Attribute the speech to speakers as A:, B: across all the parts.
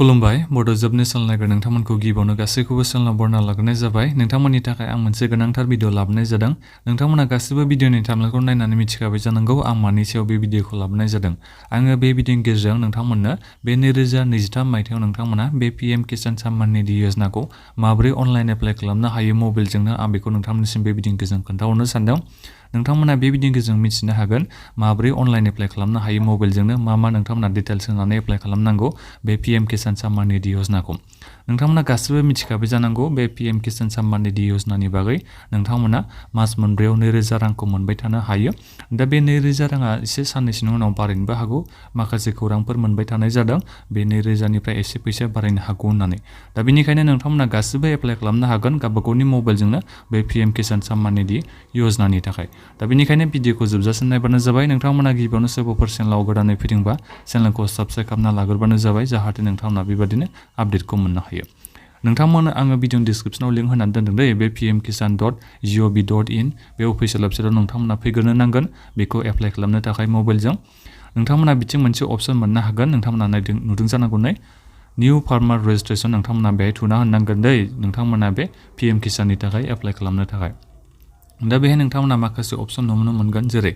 A: खुलुमबाय बड' जबनि सालायनायग्रा नोंथांमोनखौ गिबियावनो गासैखौबो सालायना बरना लाग्रोनाय जाबाय। नोंथांमोननि थाखाय आं मोनसे गोनांथार भिडिअ लाबोनाय जादों। नोंथांमोना गासिबो भिडिअनि थामनेलखौ नायनानै मिथिखाबाय जानांगौ आं मानि सायाव बे भिडिअखौ लाबोनाय जादों। आङो बे भिडिअनि गेजेरजों नोंथांमोननो बे 2023 मायथाइयाव नोंथांमोना बे पीएम किसान सम्मान निधि योजनाखौ माबोरै अनलाइन एप्लाइ खालामनो हायो मबाइलजोंनो आं बेखौ नोंथांमोननिसिम बे भिडिअनि गेजेरजों खोन्थाहरनो सानदों। नोंथांमोना बे भिडिअनि गेजेरजों मिथिनो हागोन माबोरै अनलाइन एप्लाइ खालामनो हायो मबाइलजोंनो मा नोंथांमोना डिटेल्स होनानै एप्लाइ खालामनांगौ बे पीएम किसान सम्मान निधि योजनाखौ। नोंथांमोना गासिबो मिथिखाबाय जानांगौ बे पीएम किसान सम्मान निधि योजनानि बागै। नोंथांमोना मास मोनब्रैयाव 2000 रांखौ मोनबाय थानो हायो। दा बे 2000 राङा एसे साननैसोनि उनाव बारायनोबो हागौ। माखासे खौरांफोर मोनबाय थानाय जादों बे 2000 निफ्राय एसे फैसा बारायनो हागौ होननानै। दा बेनिखायनो नोंथांमोना गासिबो एप्लाइ खालामनो हागोन गावबागावनि मबाइलजोंनो बे पीएम किसान सम्मान निधि योजनानि थाखाय। दा बेनिखायनो भिडिअखौ जोबजासिम नायबानो जाबाय। नोंथांमोना गिबियावनो सोरबाफोर चेनेलाव गोदानै फैदोंबा चेनेलखौ साबस्क्राइब खालामना लाग्रोबानो जाबाय जाहाथे नोंथांमोना बेबादिनो आपडेटखौ मोननो हायो। नोंथांमोननो आङो भिडिअनि डिसक्रिप्शनाव लिंक होनानै दोनदों दे बे pmkisan.gov.in बे अफिसियेल वेबसाइटआव नोंथांमोना फैग्रोनो नांगोन बेखौ एप्लाइ खालामनो थाखाय मबाइलजों। नोंथांमोना बिथिं मोनसे अपसन मोननो हागोन नोंथांमोना नुदों जानांगौ निउ फार्मार रेजिस्ट्रेशन नोंथांमोना बेहाय थुना होनांगोन दै नोंथांमोना बे पीएम किसाननि थाखाय एप्लाइ खालामनो थाखाय। दा बेहाय नोंथांमोना माखासे अपसन नुनो मोनगोन जेरै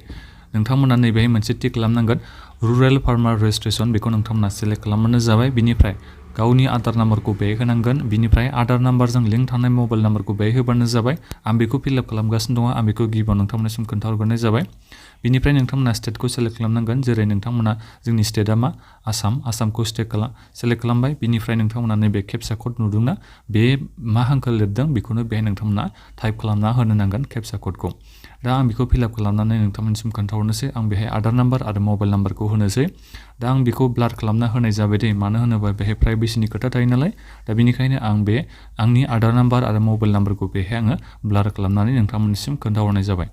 A: नोंथांमोना नैबेहाय मोनसे टिक खालामनांगोन रुरेल फार्मार रेजिस्ट्रेशन बेखौ नोंथांमोना सेलेक्ट खालामबानो जाबाय। बिनिफ्राय गावनि आधार नाम्बारखौ बेहाय होनांगोन। बिनिफ्राय आधार नाम्बारजों लिंक थानाय मबाइल नाम्बारखौ बेहाय होबानो जाबाय। आं बेखौ फिलआप खालामगासिनो दङ आं बेखौ गिबियाव नोंथांमोननिसिम खोन्थाहरग्रोनाय जाबाय। बिनिफ्राय नोंथांमोना स्टेटखौ सेलेक्ट खालामनांगोन जेरै नोंथांमोना जोंनि स्टेटआ मा आसामखौ सेलेक्ट खालामबाय। बिनिफ्राय नोंथांमोना नैबे केपचा कड नुदोंना बे मा हांखो लिरदों बेखौनो बेहाय नोंथांमोना टाइप खालामना होनो नांगोन केपचा क'डखौ। दा आं बेखौ फिलआप खालामनानै नोंथांमोननिसिम खोन्थाहरनोसै। आं बेहाय आधार नाम्बार आरो मबाइल नाम्बारखौ होनोसै। दा आं बेखौ ब्लार खालामना होनाय जाबाय दे मानो होनोबा बेहाय प्राइभेसिनि खोथा थायो नालाय। दा बेनिखायनो आं बे आंनि आधार नाम्बार आरो मबाइल नाम्बारखौ बेहाय आङो ब्लार खालामनानै नोंथांमोननिसिम खोन्थाहरनाय जाबाय।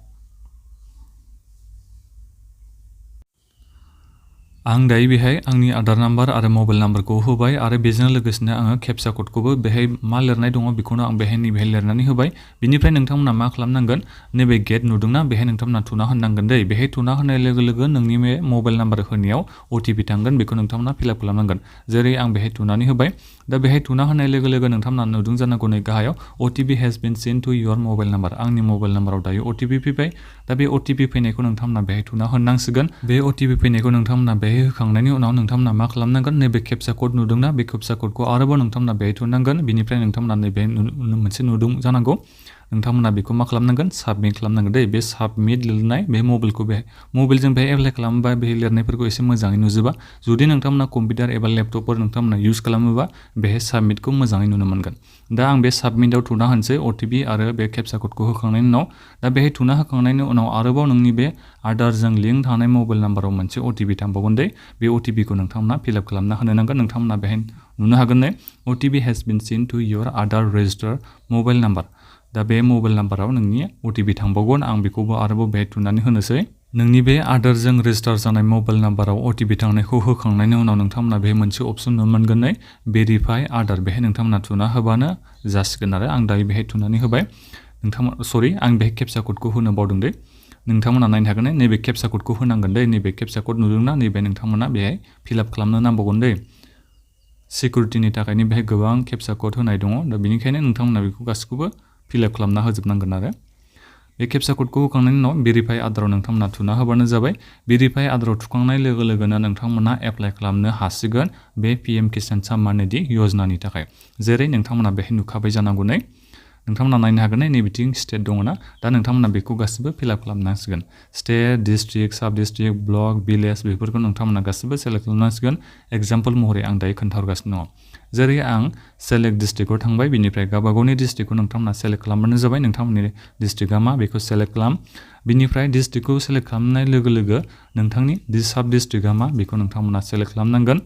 A: आं दायो बेहाय आंनि आधार नाम्बार आरो मबाइल नाम्बारखौ होबाय आरो बेजों लोगोसेनो आङो केपचा क'डखौबो बेहाय मा लिरनाय दङ बेखौनो आं बेहाय लिरनानै होबाय। बिनिफ्राय नोंथांमोना मा खालामनांगोन नैबे गेट नुदोंना बेहाय नोंथांमोना थुना होनांगोन दै। बेहाय थुना होनाय लोगो लोगो नोंनि बे मबाइल नाम्बार होनायाव अटिपि थांगोन बेखौ नोंथांमोना फिलआप खालामनांगोन। जेरै आं बेहाय थुनानै होबाय। दा बेहाय थुना होनाय लोगो लोगो नोंथांमोना नुदों जानांगौ नै गाहायाव OTP has been send to your mobile number. आंनि मबाइल नाम्बाराव दायो अटिपि फैबाय। दा बे अटिपि फैनायखौ नोंथांमोना बेहाय थुना होनांसिगोन। बे अटिपि फैनायखौ नोंथांमोना बेहाय होखांनायनि उनाव नोंथांमोना मा खालामनांगोन नैबे केपचा क'ड नुदोंना बे केपचा क'डखौ आरोबाव नोंथांमोना बेहाय थुनांगोन। बिनिफ्राय नोंथांमोना नैबे मोनसे नुदों जानांगौ नोंथांमोना बेखौ मा खालामनांगोन साबमिट खालामनांगोन दै। बे साबमिट लिरनाय बे मबाइलखौ बेहाय मबाइलजों बेहाय एप्लाइ खालामोबा बेहाय लिरनायफोरखौ एसे मोजाङै नुजोबा। जुदि नोंथांमोना कम्पिउटार एबा लेपटपफोर नोंथांमोना इउज खालामोबा बेहाय साबमिटखौ मोजाङै नुनो मोनगोन। दा आं बे साबमिटआव थुना होनोसै अटिपि आरो बे केपचा क'डखौ होखांनायनि उनाव। दा बेहाय थुना होखांनायनि उनाव आरोबाव नोंनि बे आधारजों लिंक थानाय मबाइल नाम्बाराव मोनसे अटिपि थांबावगोन दै। बे अटिपिखौ नोंथांमोना फिलआप खालामना होनो नांगोन। नोंथांमोना बेहाय नुनो हागोन नै OTP has been send to your Aadhaar register mobile number. दा बे मबाइल नाम्बाराव नोंनि अटिपि थांबावगोन। आं बेखौबो आरोबाव बेहाय थुनानै होनोसै। नोंनि बे आधारजों रेजिस्टार जानाय मबाइल नाम्बाराव अटिपि थांनायखौ होखांनायनि उनाव नोंथांमोना बेहाय मोनसे अपसन नुनो मोनगोन नै भेरिफाइ आधार। बेहाय नोंथांमोना थुना होबानो जासिगोन आरो आं दायो बेहाय थुनानै होबाय। आं बेहाय केपचा क'डखौ होनो बावदों दै। नोंथांमोना नायनो हागोन नैबे केपचा क'डखौ होनांगोन दै। नैबे केपचा क'ड नुदोंना नैबे नोंथांमोना बेहाय फिलआप खालामनो नांबावगोन दै। सिकिउरिटिनि थाखायनो बेहाय गोबां केपचा क'ड होनाय दङ। दा बेनिखायनो नोंथांमोना बेखौ गासिखौबो फिलआप खालामना होजोबनांगोन आरो बे केपचा क'डखौ होखांनायनि उनाव भेरिफाइ आधाराव नोंथांमोना थुना होबानो जाबाय। भेरिफाइ आधाराव थुखांनाय लोगो लोगोनो नोंथांमोना एप्लाइ खालामनो हासिगोन बे पीएम किसान सम्मान निधि योजनानि थाखाय। जेरै नोंथांमोना बेहाय नुखाबाय जानांगौ नै नोंथांमोना नायनो हागोन नै बिथिं स्टेट दङना। दा नोंथांमोना बेखौ गासिबो फिलआप खालामनांसिगोन। स्टेट डिस्ट्रिक्ट साब डिस्ट्रिक्ट ब्लक भिलेज बेफोरखौ नोंथांमोना गासिबो सेलेक्ट खालामनांसिगोन। एग्जाम्पल महरै आं दायो खोन्थाहरगासिनो दङ। जेरै आं सेलेक्ट डिस्ट्रिक्टआव थांबाय। बिनिफ्राय गावबागावनि डिस्ट्रिक्टखौ नोंथांमोना सेलेक्ट खालामबानो जाबाय। नोंथांमोननि डिस्ट्रिक्टआ मा बेखौ सेलेक्ट खालाम। बिनिफ्राय डिस्ट्रिक्टखौ सेलेक्ट खालामनाय लोगो लोगो नोंथांनि साब डिस्ट्रिक्टआ मा बेखौ नोंथांमोना सेलेक्ट खालामनांगोन।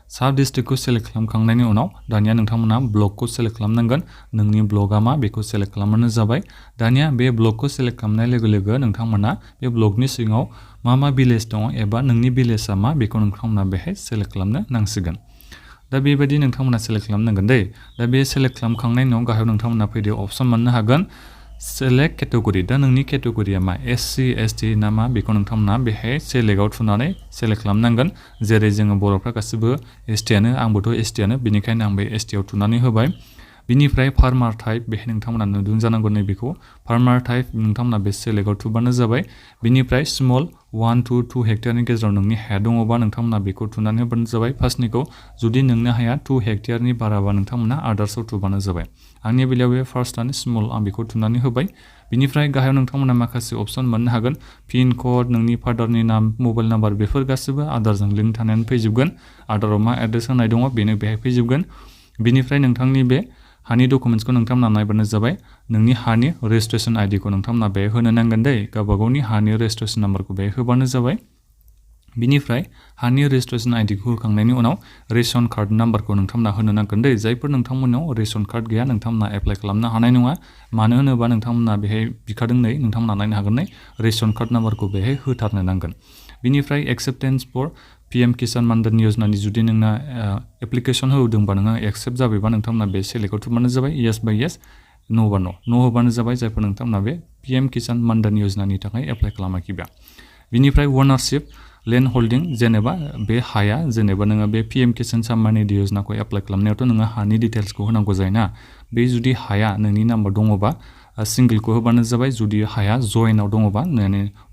A: साब डिस्ट्रिक्टखौ सेलेक्ट खालामखांनायनि उनाव दानिया नोंथांमोना ब्लकखौ सेलेक्ट खालामनांगोन। नोंनि ब्लकआ मा बेखौ सेलेक्ट खालामबानो जाबाय। दानिया बे ब्लकखौ सेलेक्ट खालामनाय लोगो लोगो नोंथांमोना बे ब्लकनि सिङाव मा भिलेज दङ एबा नोंनि भिलेजआ मा बेखौ नोंथांमोना बेहाय सेलेक्ट खालामनो नांसिगोन। दा बेबायदि नोंथांमोना सेलेक्ट खालामनांगोन दै। दा बे सेलेक्ट खालामखांनायनि उनाव गाहायाव नोंथांमोना फैदो अपसन मोननो हागोन सेलेक्ट केटेगरि दा नोंनि केटेगरिया मा SC ST ना मा बेखौ नोंथांमोना बेहाय सेलेक्टआव थुनानै सेलेक्ट खालामनांगोन जेरै जोङो बर'फ्रा गासिबो ST आनो आंबोथ' ST आनो बेनिखायनो आं बे ST आव थुनानै होबाय बिनिफ्राय फार्मार टाइप बेहाय नोंथांमोना नुदों जानांगौ नैबेखौ फार्मार टाइप नोंथांमोना बे सेलेक्टआव थुबानो जाबाय बिनिफ्राय स्मल 1 to 2 हेक्टेयारनि गेजेराव नोंनि हाया दङबा नोंथांमोना बेखौ थुनानै होबानो जाबाय फार्स्टनिखौ जुदि नोंनि हाया 2 हेक्टेयारनि बाराबा नोंथांमोना आदार्सआव थुबानो जाबाय आंनि बेलायाव बे फार्स्टआनो स्मल आं बेखौ थुनानै होबाय बिनिफ्राय गाहायाव नोंथांमोना माखासे अपसन मोननो हागोन पिन कड नोंनि फादारनि नाम मबाइल नाम्बार बेफोर गासिबो आदारजों लिंक थानानै फैजोबगोन आदाराव मा एड्रेस होनाय दङ बेनो बेहाय फैजोबगोन बिनिफ्राय नोंथांनि बे हानि डकुमेन्ट्सखौ नोंथांमोना नायबानो जाबाय नोंनि हानि रेजिस्ट्रेशन आइडिखौ नोंथांमोना बे होनो नांगोन दै गावबागावनि हानि रेजिस्ट्रेशन नाम्बारखौ बे होबानो जाबाय बिनिफ्राय हानि रेजिस्ट्रेशन आइडिखौ होखांनायनि उनाव रेशन कार्ड नाम्बारखौ नोंथांमोना होनो नांगोन दै जायफोर नोंथांमोननाव रेशन कार्ड गैया नोंथांमोना एप्लाइ खालामनो हानाय नङा मानो होनोबा नोंथांमोना बेहाय बिखादों नै नोंथांमोना नायनो हागोन नै रेशन कार्ड नाम्बारखौ बेहाय होथारनो नांगोन बिनिफ्राय एक्सेप्टेन्स फर PM किसान मानधन योजनानि जुदि नोंना एप्लिकेशन होदोंबा नोंहा एक्सेप्ट जाबायबा नोंथांमोना बे सेलेक्टआव थुबानो जाबाय येस बाय येस नो बा नो होबानो जाबाय जायफोर नोंथांमोना बे PM किसान मानधन योजनानि थाखाय एप्लाइ खालामाखैबा बिनिफ्राय अनारशिप लेन्ड हल्डिं जेनेबा बे हाया जेनेबा नोङो बे PM किसान सम्मान निधि योजनाखौ एप्लाइ खालामनायावथ' नोङो हानि डिटेल्सखौ होनांगौ जायोना बे जुदि हाया नोंनि नामाव दङबा सिंगलखौ होबानो जाबाय जुदि हाया जयेनाव दङबा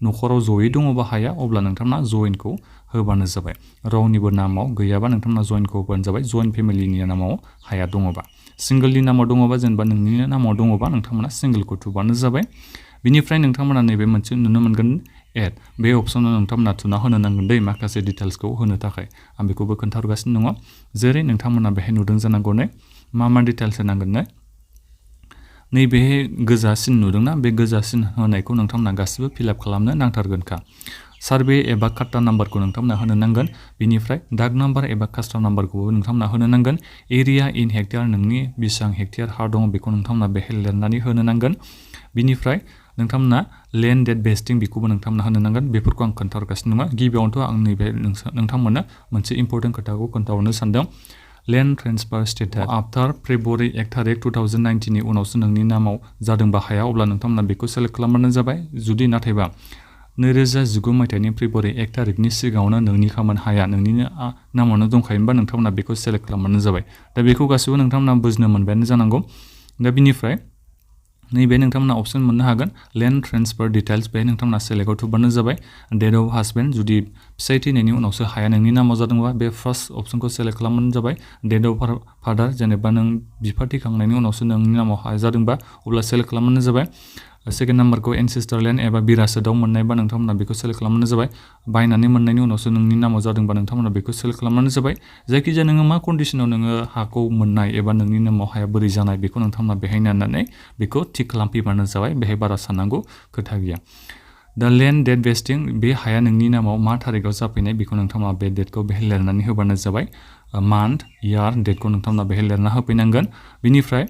A: न'खराव जयै दङबा हाया अब्ला नोंथांमोना जयेनखौ होबानो जाबाय रावनिबो नामाव गैयाबा नोंथांमोना जयेनखौ होबानो जाबाय जयेन फेमिलिनि नामाव हाया दङबा सिंगलनि नामाव दङबा जेनेबा नोंनि नामाव दङबा नोंथांमोना सिंगलखौ थुबानो जाबाय बिनिफ्राय नोंथांमोना नैबे मोनसे नुनो मोनगोन एड बे अपसनाव नोंथांमोना थुना होनो नांगोन दै माखासे डिटेल्सखौ होनो थाखाय आं बेखौबो खोन्थाहरगासिनो दङ जेरै नोंथांमोना बेहाय नुदों जानांगौ मा डिटेल्स होनांगोन नैबे गोजासिन नुदोंना बे गोजासिन होनायखौ नोंथांमोना गासिबो फिलआप खालामनो नांथारगोनखा सार्भे एबा काट्टा नाम्बारखौ नोंथांमोना होनो नांगोन बिनिफ्राय दाग नाम्बार एबा कास्टम नाम्बारखौबो नोंथांमोना होनो नांगोन एरिया इन हेक्टेयार नोंनि बेसेबां हेक्टेयार हा दङ बेखौ नोंथांमोना बेहाय लिरनानै होनो नांगोन बिनिफ्राय नोंथांमोना लेन्ड डेट बेस्टिं बेखौबो नोंथांमोना होनो नांगोन बेफोरखौ आं खोन्थाहरगासिनो दङ गिबियावनोथ' आं नैबे नोंथांमोननो मोनसे इम्परटेन्ट खोथाखौ खोन्थाहरनो सानदों land transfer status after February 1 तारिख 2019 नि उनावसो नोंनि नामाव जादोंबा हाया अब्ला नोंथांमोना बेखौ सेलेक्ट खालामबानो जाबाय जुदि नाथायबा 2019 मायथाइनि फेब्रुवारि 1 तारिखनि सिगाङावनो नोंनि खामानि हाया नोंनि नामावनो दंखायोबा नोंथांमोना बेखौ सेलेक्ट खालामबानो जाबाय दा बेखौ गासिबो नोंथांमोना बुजिनो मोनबायानो जानांगौ दा बिनिफ्राय नैबे नोंथांमोना अपसन मोननो हागोन लेन्ड ट्रेन्सफार डिटेल्स बे नोंथांमोना सेलेक्टआव थुबानो जाबाय डेट अफ हासबेन्ड जुदि फिसाय थैनायनि उनावसो हाया नोंनि नामाव जादोंबा बे फार्स्ट अपसनखौ सेलेक्ट खालामबानो जाबाय डेट अफ फादार जेनेबा नों बिफा थैखांनायनि उनावसो नोंनि नामाव हाया जादोंबा अब्ला सेलेक्ट खालामबानो जाबाय सेकेन्ड नाम्बारखौ एनसेस्टर लेन्ड एबा बिरासतआव मोननायबा नोंथांमोना बेखौ सेलेक्ट खालामबानो जाबाय बायनानै मोननायनि उनावसो नोंनि नामाव जादोंबा नोंथांमोना बेखौ सेलेक्ट खालामबानो जाबाय जायखिजाया नोङो मा कन्डिसनाव नोङो हाखौ मोननाय एबा नोंनि नामाव हाया बोरै जानाय बेखौ नोंथांमोना बेहाय नायनानै बेखौ थिक खालामफैबानो जाबाय बेहाय बारा साननांगौ खोथा गैया दा लेन्ड डेट बेस्टिं बे हाया नोंनि नामाव मा थारिखआव जाफैनाय बेखौ नोंथांमोना बे डेटखौ बेहाय लिरनानै होबानो जाबाय मान्थ इयार डेटखौ नोंथांमोना बेहाय लिरना होफैनांगोन बिनिफ्राय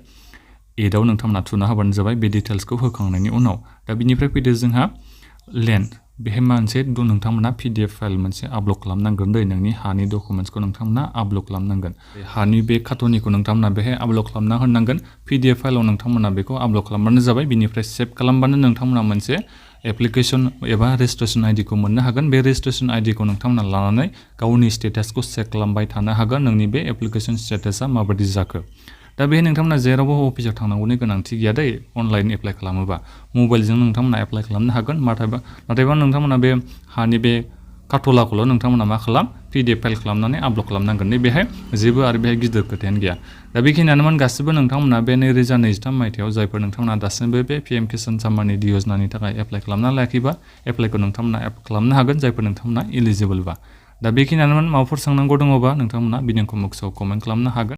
A: एडआव नोंथांमोना थुना होबानो जाबाय बे डिटेल्सखौ होखांनायनि उनाव दा बिनिफ्राय फैदो जोंहा लेन्ड बेहाय मोनसे नोंथांमोना PDF फाइल मोनसे आपल'ड खालामनांगोन दै नोंनि हानि डकुमेन्ट्सखौ नोंथांमोना आपल'ड खालामनांगोन हानि बे खाथ'निखौ नोंथांमोना बेहाय आपल'ड खालामना होनांगोन PDF फाइलाव नोंथांमोना बेखौ आपल'ड खालामबानो जाबाय बिनिफ्राय सेभ खालामबानो नोंथांमोना मोनसे एप्लिकेशन एबा रेजिस्ट्रेशन आइडिखौ मोननो हागोन बे रेजिस्ट्रेशन आइडिखौ नोंथांमोना लानानै गावनि स्टेटासखौ चेक खालामबाय थानो हागोन नोंनि बे एप्लिकेशन स्टेटासा माबायदि जाखो दा बेहाय नोंथांमोना जेरावबो अफिसाव थांनांगौनि गोनांथि गैया दै अनलाइन एप्लाइ खालामोबा मबाइलजों नोंथांमोना एप्लाइ खालामनो हागोन नाथायबा नोंथांमोना बे हानि बे काथलाखौल' नोंथांमोना मा खालाम PDF फाइल खालामनानै आपल'ड खालामनांगोन बेहाय जेबो आरो बेहाय गिदिर खोथायानो गैया दा बेखिनियानोमोन गासिबो नोंथांमोना बे 2023 मायथाइयाव जायफोर नोंथांमोना दासिमबो बे PM किसान सम्मान निधि योजनानि थाखाय एप्लाइ खालामना लायाखैबा एप्लाइखौ नोंथांमोना खालामनो हागोन जायफोर नोंथांमोना इलिजिबोलबा दा बेखिनियानोमोन माबाफोर सोंनांगौ दङबा नोंथांमोना भिडिअखौ बक्सआव कमेन्ट खालामनो हागोन